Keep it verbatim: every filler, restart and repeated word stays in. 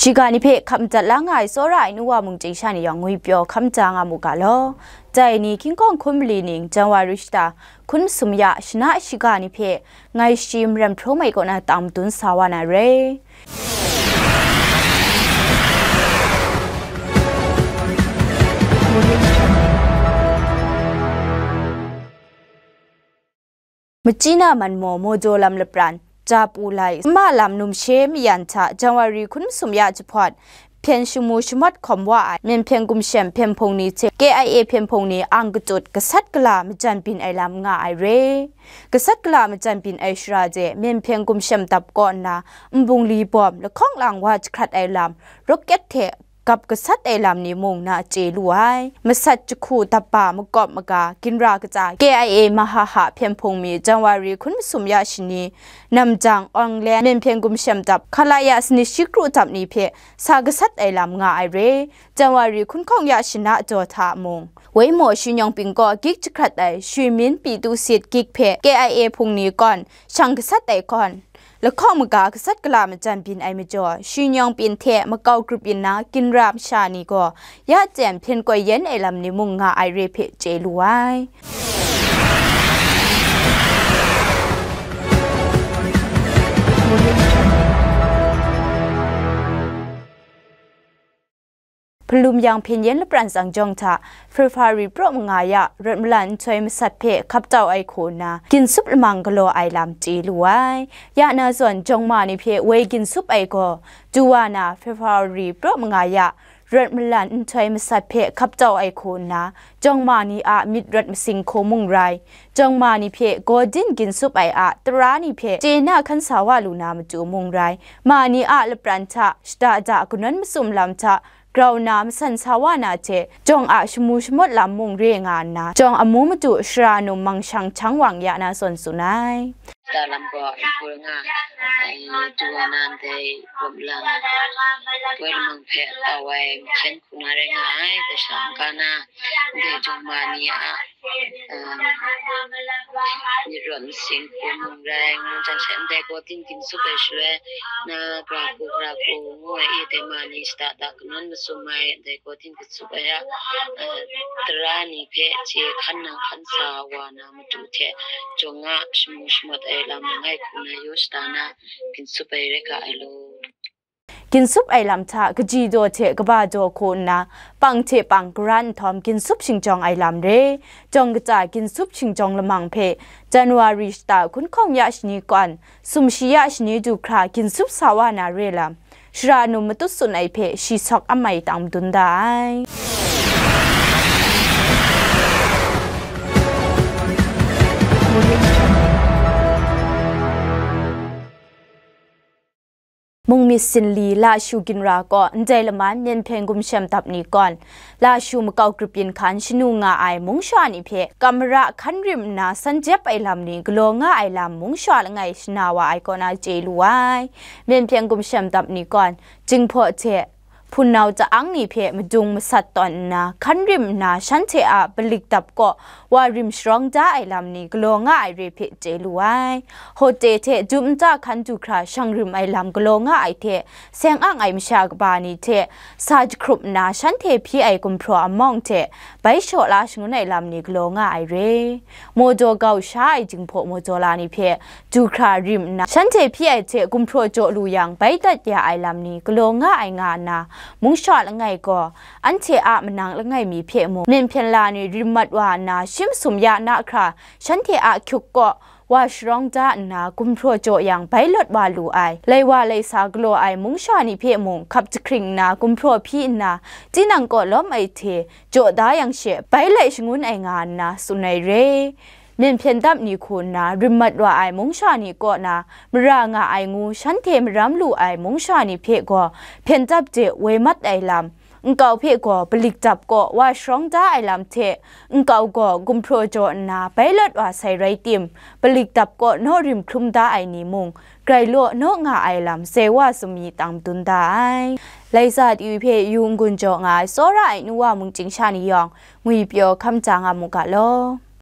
Shiga ni hpe hkap madat la nga ai tsawra ai nu wa mung chye sha ni yawng ngwi pyaw hkam ja nga mu ga law. Dai ni King Kong hkun mali ning Janwari shata hkun masum ya shana shiga ni hpe ngai shi Maram Hprawng Mai kaw na tang madun sa wa na re. Machyi na man maw, Mawdaw lam lapran, Japu lai, Suma lam numshe mayan hta Janwari hkun masum ya jahpawt, hpyen shamu shamawt hkawm wa ai Myen Hpyen Gumshem hpyen hpung ni hte K I A hpyen hpung ni ang katut gasat gala majan byin ai lam nga ai re. Gasat gala majan byin ai shara de Myen Hpyen Gumshem dap kaw nna nbungli bawm lahkawng lang wa jahkrat ai lam, rocket hte gap gasat ai lam ni mung na chye lu ai. Masat jahku dap ba makawp maga ginra kaja K I A Mahaha hpyen hpung mi Janwari hkun masum ya shani, Namjang, Aunglen, Myen Hpyen Gumshem dap, Khalaya sanit shi kru dap ni hpe sa gasat ai lam nga ai re. Janwari hkun hkawng ya shana jaw hta mung, Waimaw Shi Nyawng Pin kaw gik jahkrat ai Shwi Min Pyi Tu Sit gik hpe K I A hpung ni kawn shang gasat ai hkawn, lahkawng maga gasat gala majan byin ai majaw, Shi Nyawng Pin hte makau grup yin na ginra masha ni gaw ya jen hpyen koi yen ai lam ni mung nga ai re hpe chye lu ai. Hpalum yang hpyen yen lapran tsang jawng hta, February praw manga ya rawt malan nhtoi masat hpe hkap tau ai hku nna, ginsup lamang galaw ai lam chye lu ai. Ya na zawn, jawng ma ni hpe woi ginsup ai gaw, du wa na February praw manga ya rawt malan nhtoi masat hpe hkap tau ai hku nna, jawng ma ni a myit rawt masing hku mung rai, jawng ma ni hpe gaw din ginsup ai a tara ni hpe chye na hkan sa wa lu na matu mung rai, ma ni a lapran hta shada da kanawn masum lam hta grau na masan sa wa na hte, jawng a shamu shamawt lam mung re nga nna, jawng amu matu shara num mang shang hkyang wang ya na zawn tsun ai. Shada lam gaw n hpur nga ai, du wa na ndai rawt malan, poi lamang hpe tau ai mahkyen hku na rai nga ai, dai sha n-ga na, ndai jawng ma ni a, um, myit rawt masing hku mung rai, ngu jang she ndai gaw din ginsup ai shaloi, na gra hku, gra hku ngu ai e, dai ma ni shada da kanawn masum ai, ndai gaw din ginsup ai a, uh, tara ni hpe chye hkan nang hkan sa wa na matu hte, jawng a shamu shamawt ai lam langai hku na yaw shada na, ginsup ai rai ga ai law. Ginsup ai lam hta kaji daw hte kaba daw hku nna, pang hte pang gara nhtawm ginsup shingjawng ai lam re. Jawng kaja ginsup shingjawng lamang hpe January shata hkun hkawng ya shani kawn, sumshi ya shani du hkra ginsup sa wa na re lam, shara num matut tsun ai hpe shi sawk am ai tang madun da ai. Mungmyit Sinli Lashu ginra kaw ndai laman Myen Hpyen Gumshem dap ni kawn, Lashu makau grup yin hkan shanu nga ai mungsha ni hpe kamara hkan rim nna san jep ai lam ni galaw nga ai lam mungsha langai shana wa ai kaw na chye lu ai. Myen Hpyen Gumshem dap ni kawn, Jinghpaw hte Hpunau ta-ang ni hpe madung masat tawn nna, hkan rim nna, shanhte a palik dap kaw wa rim sharawng da ai lam ni galaw nga ai re hpe chye lu ai. Hawte hte dum nta hkan du hkra shang rim ai lam galaw nga ai hte, seng ang ai masha kaba ni hte sa jahkrup nna, shanhte hpyi ai gumhpraw amawng hte bai shaw la shangun ai lam ni galaw nga ai re. Mawdaw gau sha ai Jinghpaw mawdaw la ni hpe du hkra rim nna, shanhte hpyi ai hte gumhpraw jaw lu yang, bai dat ya ai lam ni galaw nga ai nga nna, mungsha langai gaw, anhte a manang langai mi hpe mung, myen hpyen la ni rim mat wa nna, shi masum ya na hkra, shanhte a hkyuk kaw wa sharawng da nna, gumhpraw jaw yang, bai lawt wa lu ai, lai wa lai sa galaw ai mungsha ni hpe mung, hkap jahkring nna, gumhpraw hpyi nna, tinang kaw lawm ai hte jaw da yang she, bai lai shangun ai nga nna tsun ai re. Myen hpyen dap ni hku nna rim mat wa ai mungsha ni kaw na mara nga ai ngu shanhte maram lu ai mungsha ni hpe gaw hpyen dap de woi mat ai lam, nkau hpe gaw palik dap kaw wa sharawng da ai lam hte, nkau gaw gumhpraw jaw nna bai lawt wa sai rai tim, palik dap kaw naw rim hkrum da ai ni mung, grai law naw nga ai lam sai wa sumyi tang madun da ai. Laisa T V hpe yu n-gun jaw nga ai tsawra ai nu wa mung chyingsha ni yawng, ngwi pyaw hkam ja nga mu ga law.